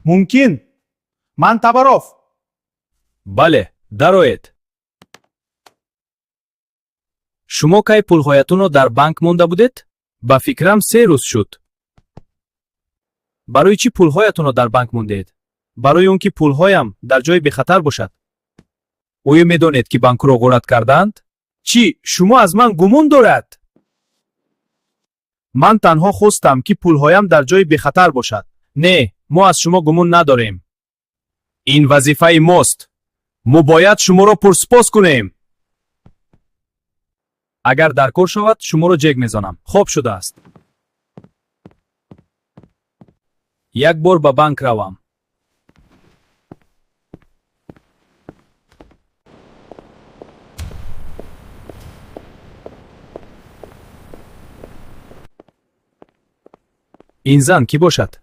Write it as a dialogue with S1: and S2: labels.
S1: Мумкин. Ман Табаров.
S2: Бале, дароед. Шумо кай пулҳоятонро дар банк монда будед? Ба фикрам, 3 рӯз шуд. Барои чӣ пулҳоятонро дар банк мондед? Барои он ки пулҳоям дар ҷои бехатар бошад. Оё медонед, ки банкро ғорат кардаанд? Чӣ, шумо аз ман гумон дорад? Ман танҳо хостам, ки пулҳоям дар ҷои бехатар бошад. Не, мо аз шумо гумон надорем. Ин вазифаи мост. Мо бояд шуморо пурсупос кунем. Агар даркор шавад, шуморо ҷег мезанам. Хоб шудааст. Як бор ба банк равам. Ин зан кӣ бошад?